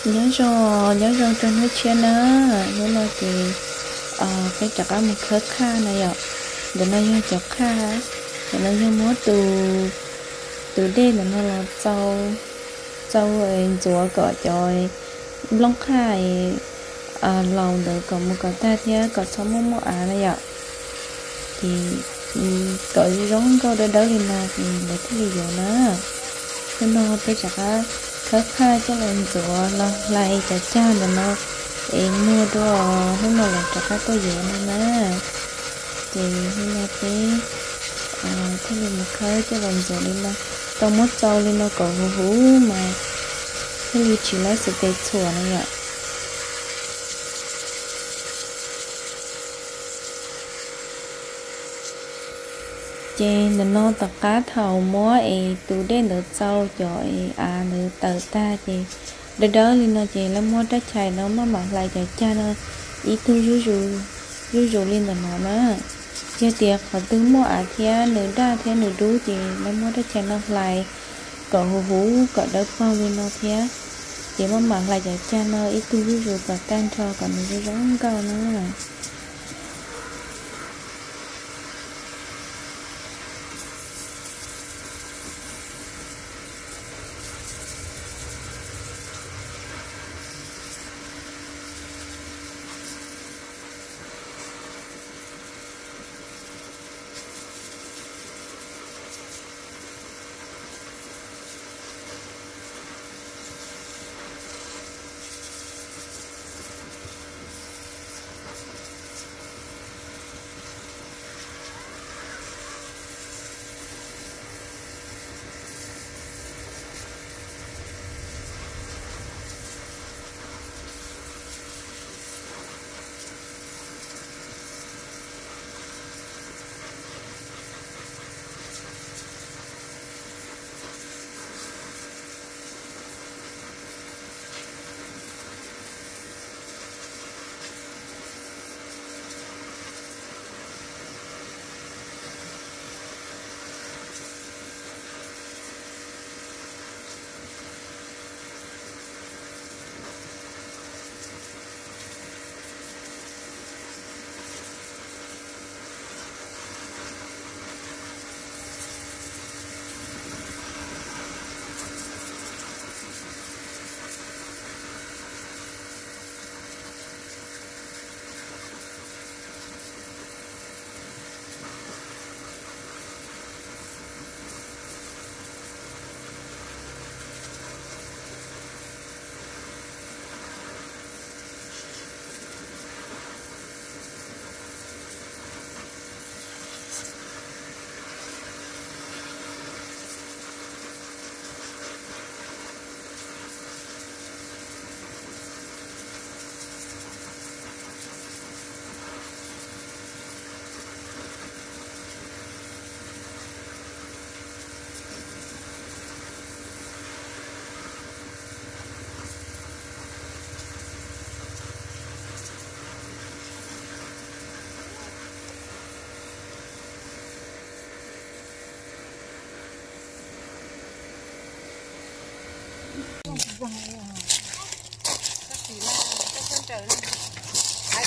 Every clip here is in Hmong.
Nyob zoo, nyob zoo rau hnub tshiab na. Hnub no ces peb rov qab mus khawb qhaj na yom. Ntawm no yog cov qhaj, ntawm no yog muab tus dej ntawm no los txau, txau ntxuav kom cov nplooj qhaj laus ntawd kom mus kom tag thiab kom txhob muaj muaj av na yom. Ces kom zoo nkauj dawb dawb li no ces lawv thiaj li yuav na. Hnub no peb rov qab khawb qhaj coj los ntxuav los hlais cov cag ntawm no es muag dua, hnub no lawv rov qab tuaj yuav no na. Ces hnub no peb thiaj li mus khawb coj los ntxuav li no, tau muab txau li no kom huv huv mas thiaj li tsis laib xav tes txhuam na yom. Ces ntawm no tom qab thaum muab es tus dej ntawd txau cov es av ntawd tawm tag ces dawb dawb li no ces lawv muab rab chais no maj mam hlais cov cag no ib tug zuj zus li ntawm no na. Yog tias qhov twg muaj av thiab nws daj thiab nws dub ces lawv muab rab chais no hlais kom huv huv kom dawb paug li no thiab. Ces maj mam hlais cov cag no ib tug zuj zus kom tag nrho kom nws zoo zoo nkauj na.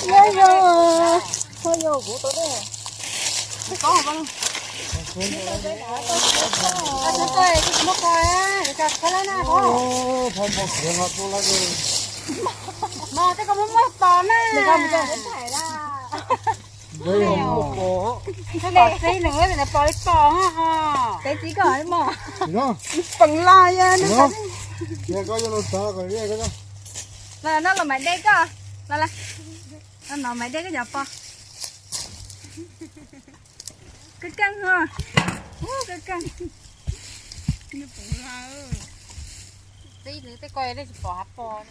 Yog, yog kuv tau dej. Mos tej koj muab muab pos na. Pos txib nws pos li pos. Teb txib koj mos. Peem los yog nws. Los no los mais dej koj. Los, los no mais dej koj cov pos. Koj keej ho. Koj keej. Txib nws tej koj dej tsis pom hav pos.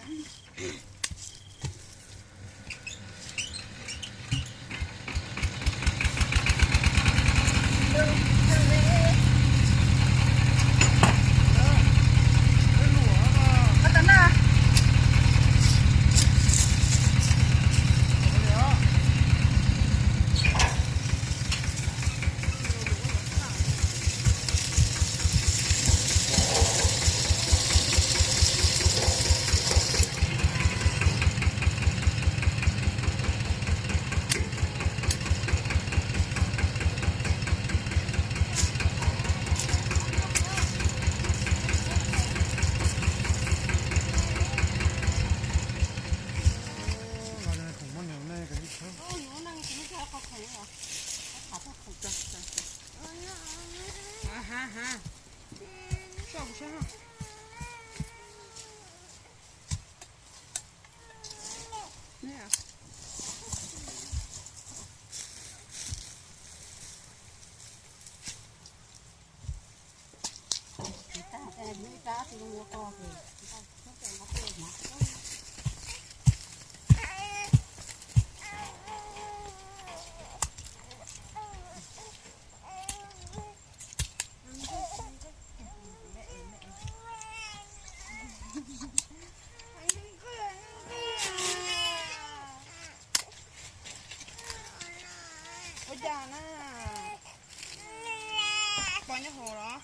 Nyob hauv los.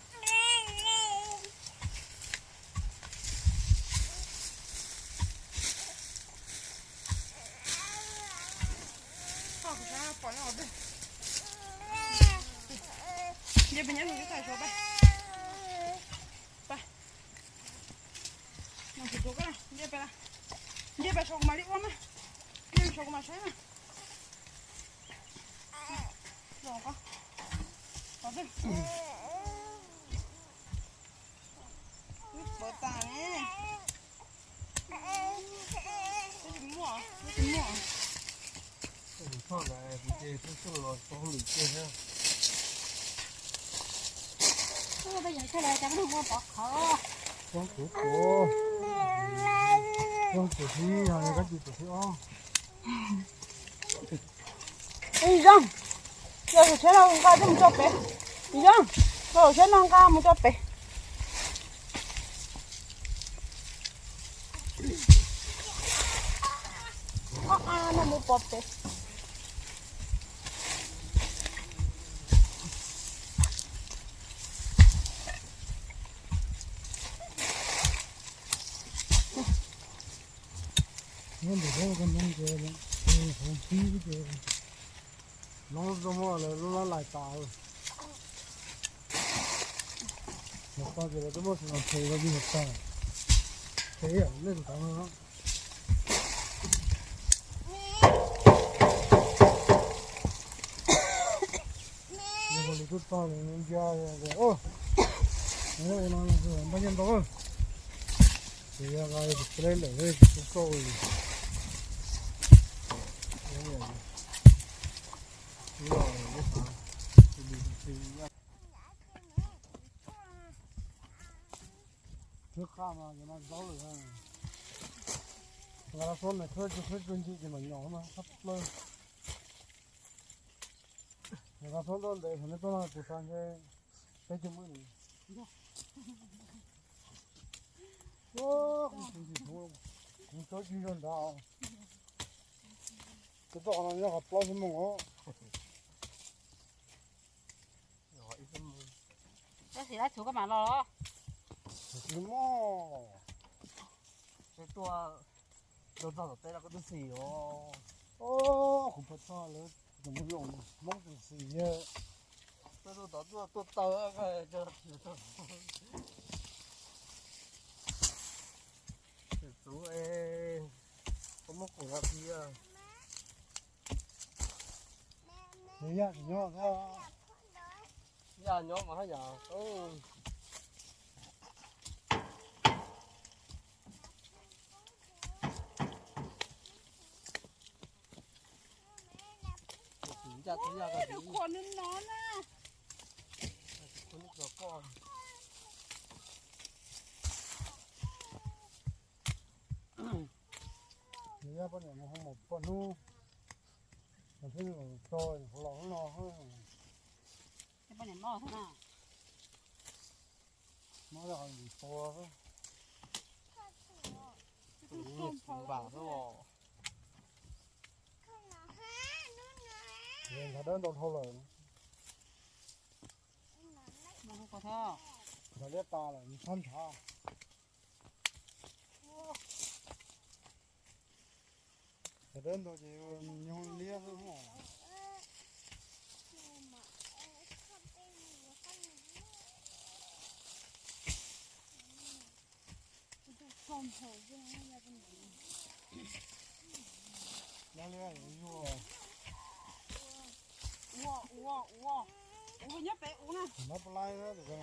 Pom nyob hauv twg? Nce pes nyob mus ib tag suav pab. Pab. Nce pes, nce pes saum kuv mam li ua mas. Nce saum kuv mam saib mas. Los ko. Pov twg? Wb pov tas ne. Twb tsis muaj, twb tsis muaj. Txhob lawm, kuv ces txhob txhob los txog hauj lwm kiag thiab. Txhob kuv kuv. Txhob kuv thib, yog kab cis kuv thib ob. Ib zoo, yog tus tsheb no nqa coj mus tso pem. Ib zoo, tus tsheb no nqa mus tso pem. Ob a no mus pov pem. Nyob ntawm lub ko ntoo ces hauv pib ces loob zoo lawm lub lab lais tas. Mus tau ces lawv twb muab tus no nthe rau li hauv tag. Ces ib yam nej tus tod no. Yog ua li tub txog li ntsia, o, npaj nyiaj ntau. Ces yog nqa tus teb lawm tub txoj li. Khwb qaj mas yog no zaub lawm. Nqa rau xub nws khwb tsuag khwb tsuag ncig ces mam nyom mas qab plaws. Nqa rau xub ntuj ntev xyov neb tuaj no kuv xav ntshe peb caug maj li. Kuv tsob tsis zoo nrad. Kuv txoj qhov no nyob qhov plaub xuab moos os. Tab sis lab txhuv koj mam los los. Tsis muaj. Seb tuaj, tuaj txog tom teb los koj twb xis os. Kuv pom txog lawv tus mus zoo Hmoob tus xis yawg. Tuaj tuaj tod tuaj tuaj taw. Txuv es koj muab kuv no tiag. Yaj tsis nyob thiab. Yaj nyob mas haj yam. Tus khuam nws no na. Nws yog poj niam mus hoo maum poj hnub, nws thiaj li tso los hnub no. Poj niam mob na. Mob li qhov tus tua xwb. Vam xwb os. Ntshav dawb ntau dhau lawm. Ntshav liab tas lawm, nws txhob ntshav. Ntshav dawb ntau ces nyoog liab xwb. Nyob liab yuag. Ua ua ua, ua nyob pem ua na. Nyob pem laib tus ko.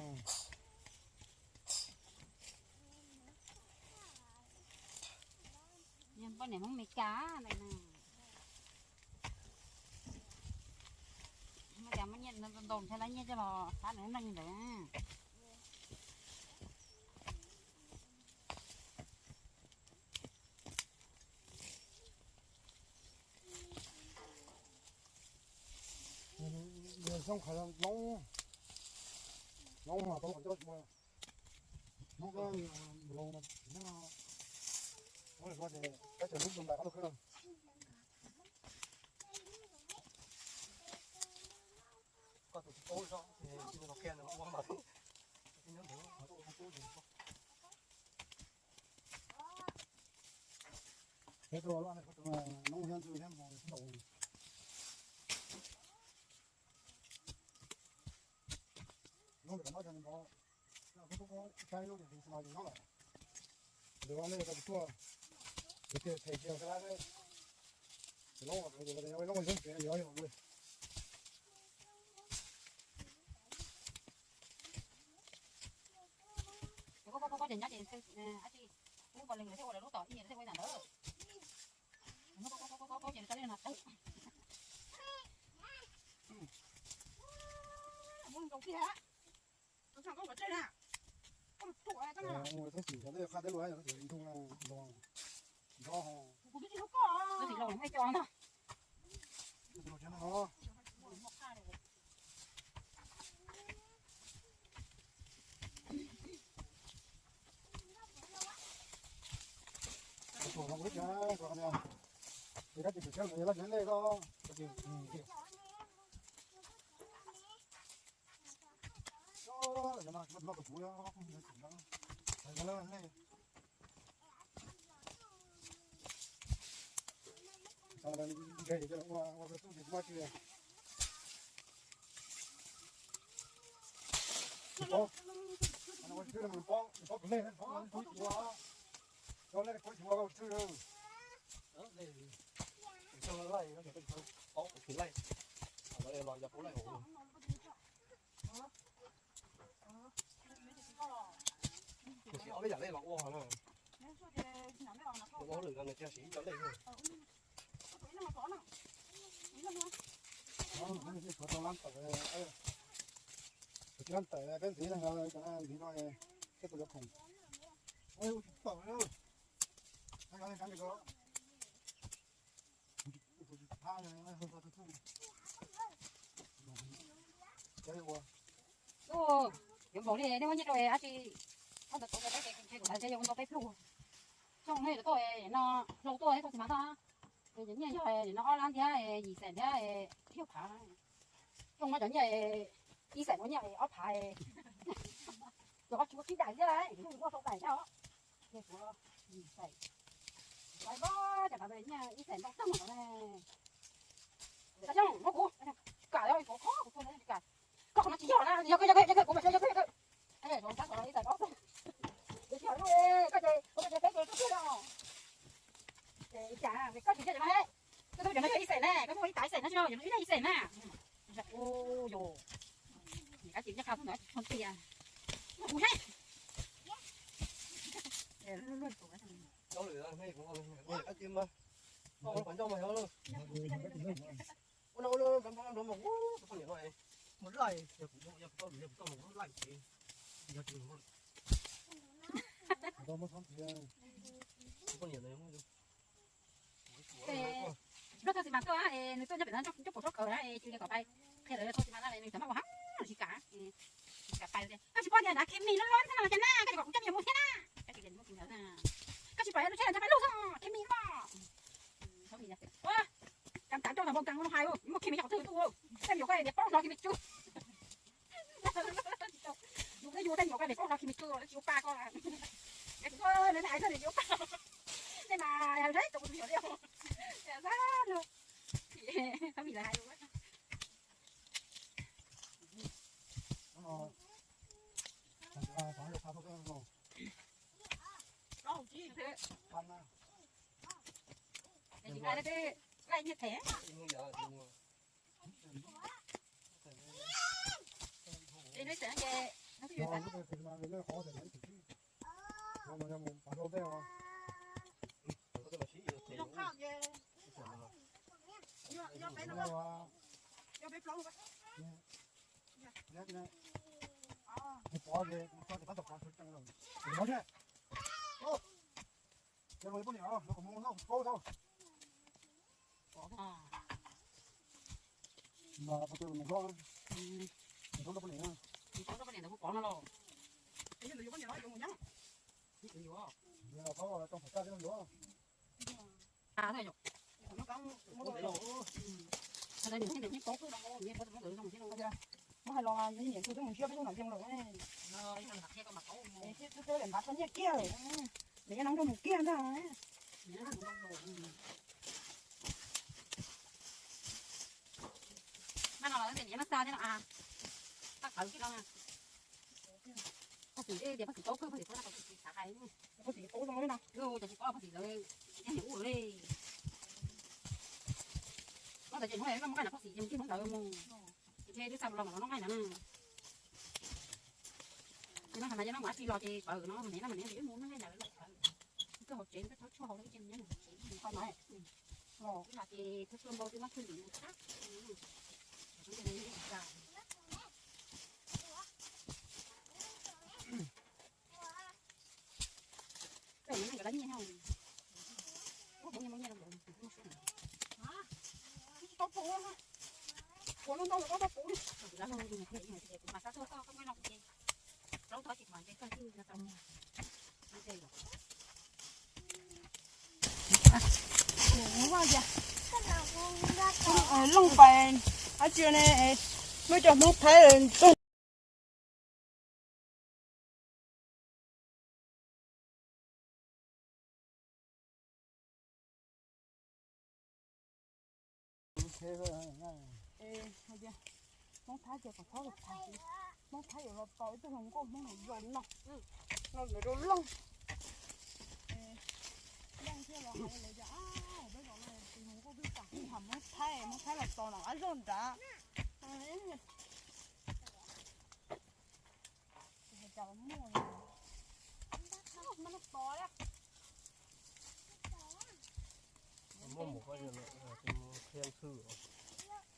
Poj niam Hmoob Meskas na. Mas cas muaj nyiaj ntau ntau ntshe lawv nyiaj coj los pab nws neej ntawd. Xyoo qhov loob, loob mas tau coj tsis muaj. Hnub ko los no, muab lawm ko ces peb tseem hlub tus ntais qab tus khwb no. Koj tus tsis Koj ces nyob ces ab tsi, kuv pom leej lawv thiaj ua lawv lub tom ib yam thiaj ua ib yam ntawd. Koj ces tau li no tawm. Muab zoo tiag. Koj tsev na. Koj tuaj tau na. Tab sis xyov tej qha teb lus, tab sis ntoo los nrov ho. Kuv twb tsis hlub koj. Tab sis los muaj ib co ntag. Tab sis ob peb yam lej los ua na. Ua hauj lwm no nws thiaj siv ib co lej. Tshuav tau lab tawm, tshuav tsis lab tawm peb ntxiv no, ntxiv no thiab tus yuav khoom. Ua tsis tawm na. Yuav npaum li nej muab nyiaj rau dab tsi, ob ntawd tau peb kuv ntawd ces yuav ua ntau peb pluj. Xyoo no tuaj no hlau tuaj tau tsis mas tau. Cov nyiaj yog no ob lab thiab yim xees thiab ib phav. Xyoo no cov nyiaj ib xees ua nyiaj ob phav. Cov qhov tsis ua tsib daim thiab, muaj rau daim thiab os. Ces kuv yim xees, lawv cov nyiaj ib xees ntau tag npaum no ne. Xyoo muab kuv kam, kuv qhov kuv tuaj kam. Koj qhov no tsis yog na, yog kawg, yog kawg, yog kawg, kuv mam yog kawg, yog kawg. Tab sis ib xees ob xees, yuav tsis yog lub, koj ces kuv ces peb ces koj twb no. Ces cas koj tsis yog cov no, koj twb cov no yog ib xees na, koj muaj ib tag ib xees na, tsis no yog ib tag ib xees na. Yog, kab ces nyob qha xwb ntawd tsis tshua tias muaj kuv thiab. Ua no ua no nrov nrov nrov mas ua tus poj niam no es mus laij, yog kuv yog kuv tau lus yog kuv tau mus laij ces yog tus poj niam no. Nplooj txog txiv mas tuaj es nws tuaj nyob pem no coj pum sab kawg na es cia li kom pais qhia lawv txog txiv mas no nws cov maj ua heev tsis kam, tsis kam pais tias koj tsis paub tias nrad khe mis loj loj thiab no los cas na, koj tsis kom kuv coj me nyuam mus thiab na. Koj tsis pom lub tsheb no nrog pab lug xwb, khe mis loj. Ua, kam kam rau nram npoo kas no hais, muaj khe mis coj qhov twg tuaj, tej me nyuam koj niam paub hnov khe mis tsw. Yus twb yus tej me nyuam koj niam paub hnov khe mis tsw, tsis ua pa koj. Nws hais koj nws tsis ua pa. Nej mas saib rau kuv tus me nyuam li. Xab no, Thab Mis lawv hais lus. Laij nyiaj them. Ces nws tseem ces nws twb yuav tseem. Muab hais los niam tus twb mus ntshiab peb lub nram nkees lawm, thiab twb npav txog nyiaj kiag lawm, nws nyob nrog mus kiag ntag. Mas no los niam no xa thiab no, paj qawv kiag no. Paj xim tias paj xim paub kawg, paj xim paub no, paj xim xav hais, paj xim paub zoo li no, cov tsis paub paj xim lawv yog niam ub li. No tas ces hnub no muab nqaij no paj xim ces mus tig hnub ntawd mus, ces twb xa los los noj nqaij ntawd na. Ces no mas ces no mus dab tsi los ces pawg no mas niam no mas niam mus noj nqaij ntawd, kawg hauv tsev kawg thaub tshuaj hauv ib ce nyob hauv tsev, los ib los ces thaub tshuaj npau twb muab tshuaj lim mus tag. Looj pais, ab tsi ne, muab cov Hmoob Thaib txog. Hmoob Thaib ces kom txhob tham, Hmoob Thaib yuav los tos ib tug hluas nkauj Hmoob los zaum no, no lawv rau Looj. Looj thiaj los hais lawv tias, peb zaum no tus hluas nkauj twb tham Hmoob Thaib, Hmoob Thaib los tos no ab zaum nrad.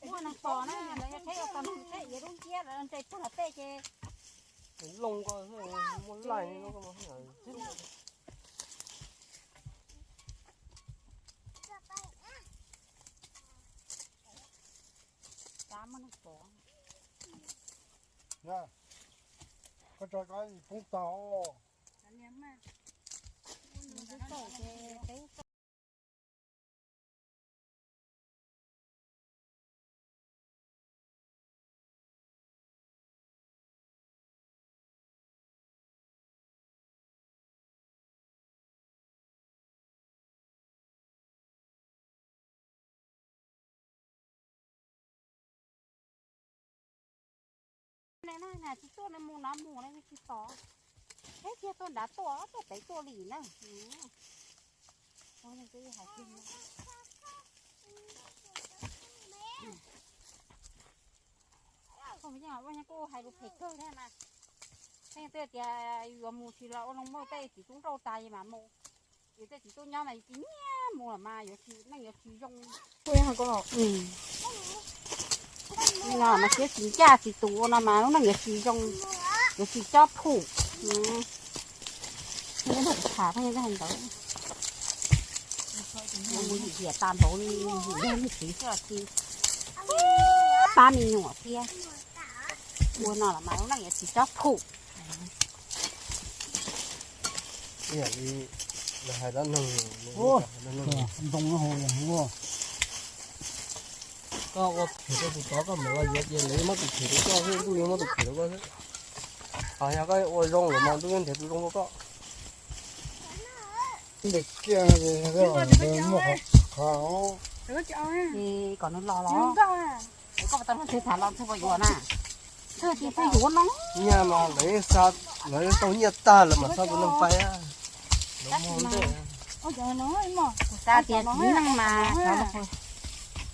Muaj neeg pom na, lawv yog thaib ua tau neeg thiab yuav lub ntiab lawv nres puag tom tej ces. Looj ko muaj laij li no. Koj tso koj poob tag. Tsis tuaj no mus no mus no tsis tod. Thiab kiag tuaj nrad tuaj, tuaj pem tuaj li na. Kuv hais lus phem kawg thiab mas. Pheej twb tias yuav mus tsis los ua loo muaj tej txiv tub nrauj tas mas mus. Yus tej txiv tub nyob mas yus tsis nyiam mus los mas yuav tsis, neej yuav tsis zoo. No mas siab tsis ncaj tsis tus ua no mas lub neej yuav tsis zoo, yuav tsis cob phum. Tham pheej hais ntawd. Mus yim hiam tas npaum li, yim yog niag txiv xwb los tsis pab me nyuam thiab. Ua no los mas lub neej yuav tsis cob phum. Ib yam li lawv hais dab neeg, ntoo no hau yog ua, koj ua phem rau tus tod koj mam los yuav ces lawv muab tus phem rau koj xwb, ntuj yeej muab tus phem rau koj xwb. Hos yog koj ua zoo lawm mas ntuj yeej nrhiav tus zoo rau koj. Ntes kiag muaj qhov qhov. Kom nws los los. Koj puas tau nrog Ntxhee tham los Ntxhee puas yuav na? Ntxhee tias twb yuav no. Nyiaj mas lawv xa, lawv tau nyiaj tag lawm mas xa tus neeg pais. Kuv xav tias txiv neej mas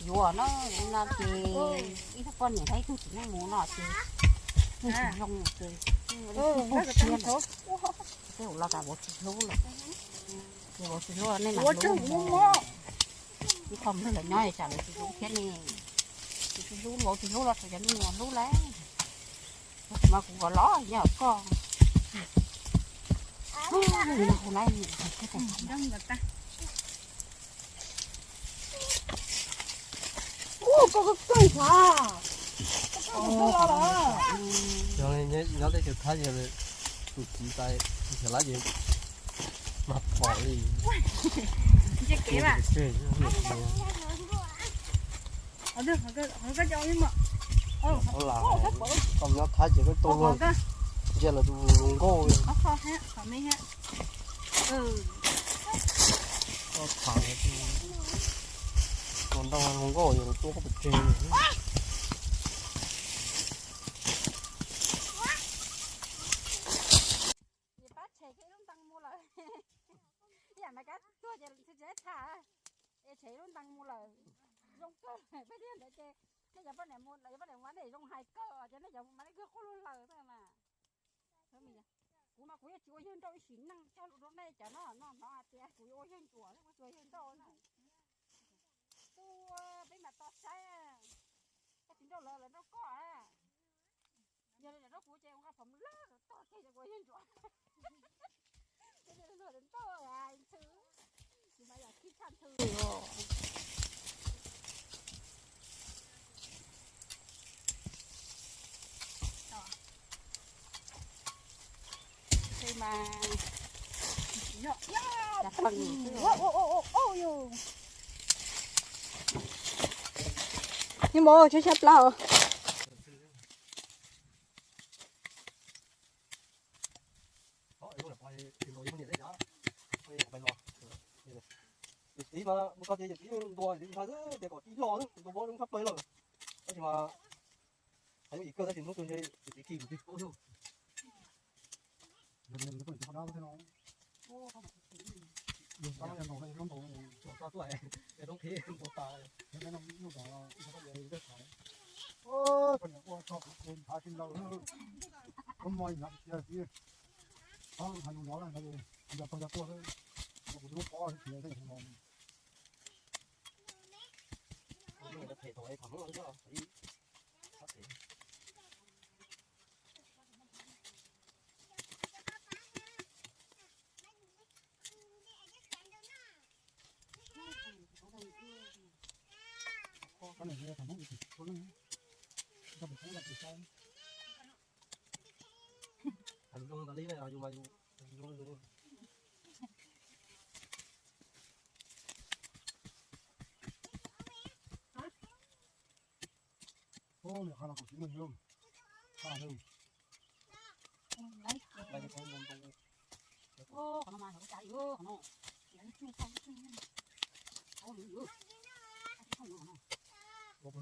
yuav no, no ces ib tug poj niam thiab ib tug txiv neej mus no ces nws tsis zoo ces kuj siab lawm. Tej zaum los tas vauv tsis hlub lawm. Ces vauv tsis hlub nej mas hlub. Ib qho nplog lawv nyob tsam lawv tsis hlub thiab ne. Tsis hlub, vauv tsis hlub los tsuas yog nej mus hlub lawm. Mas kuv kom los nyob koj. Nyob tej chaw Thaib ces tus txiv tas tus xyov lab ces mas pom li. Lam, koj nyob thab ces koj tuaj ntsia lawv tus hluas nkauj. Koj tham lawv tus hluas nkauj, yog lawv tuaj koj pes tseg. Pab tshem kiag lub ntees mus lawm. Ib yam li kab tuag ces tsis tshaj, es tshem lub ntees mus lawm. Zoo kawg peb thiab ntawd ces nej cov poj niam mus, cov poj niam mus nej zoo hais kawg ces nej cov mus mas nej kawg quaj lug lawm xwb mas. Kuv mas kuv yuav tsis ua yawg nrauj ib sim neej coj lus rau nej cov no no hnov hais tias kuv yuav ua yawg ntsuam, kuv tsis ua yawg nrauj na. Tuaj peb mam tau saib, koj tsis nrauj lawv, lawv nrauj koj. Yog li lawv nrauj kuv ces ua nqa phom mus lawm tog kiag ces kuv ua yawg ntsuam. Ces luag nrauj ntxhw, kuv mas yam khib tshaj nthwv os. Ni mos tshab tshab plaub. Yawm txiv mas mus txog ces yawm txiv ntuas, yawm txiv ntshai xwb tias kom tsis los xwb, ntuas vov zoo tshaj plaws lawm. Tab sis mas hais lus ib kawg tab sis hnub twg ntshe yawm txiv khi kuv twb paub xwb.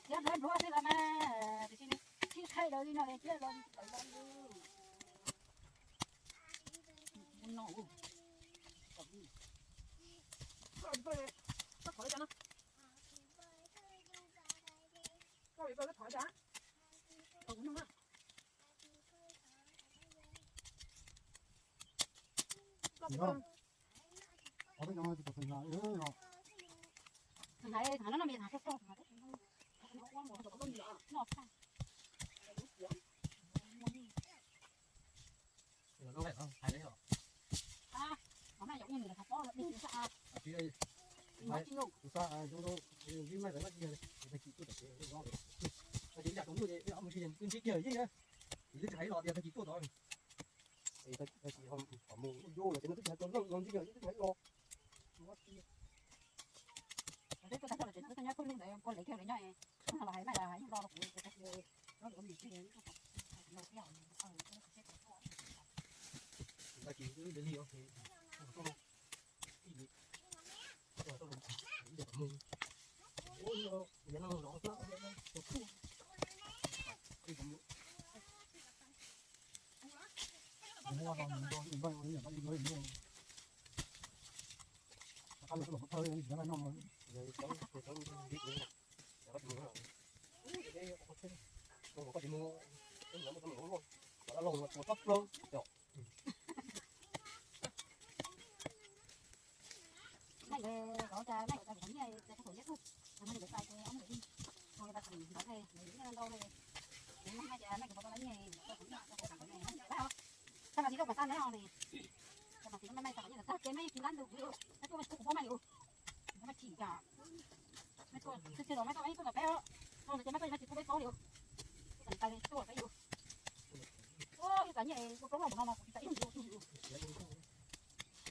Thiab nplua nplua xwb los mas, tiam sis sib qhaib lawv li no thiab los li tawm los li.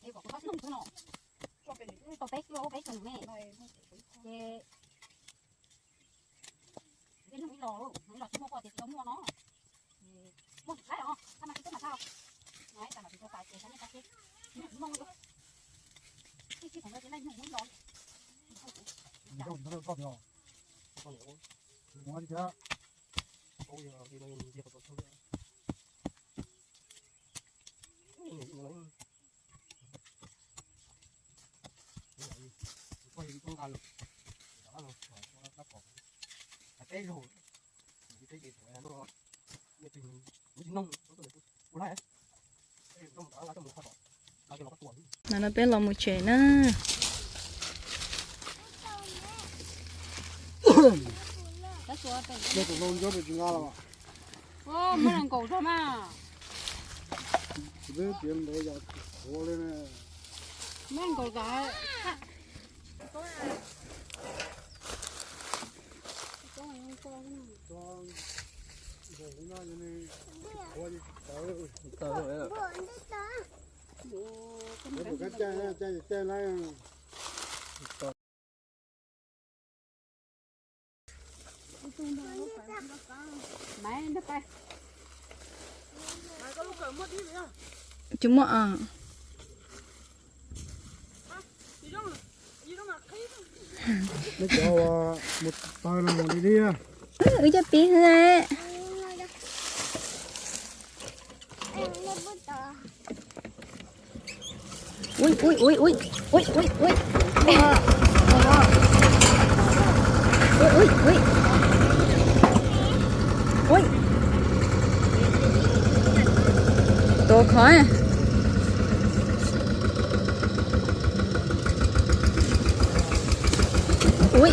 Tau peb xwb, peb xwb ne. Ces nug ib los, nug ib los tsis muaj poj tias tsis tau muaj no. Muaj tus saib os, thaj ma tsis tub mas thaj. Nais tas mas tsis tau tas ces xav nej tas ces nug tsis muaj. Tij tsis thaum no ces nej nug ib los. No no peb los mus tsev na. Muab nkaus rau mas. Muab nkaus tas. Tsis muaj. Cov mus taw no mus li li. Wb cov pib hwb. Ui ui ui ui ui ui ui. Ui ui ui. Ui. Tuav qhov. Ui.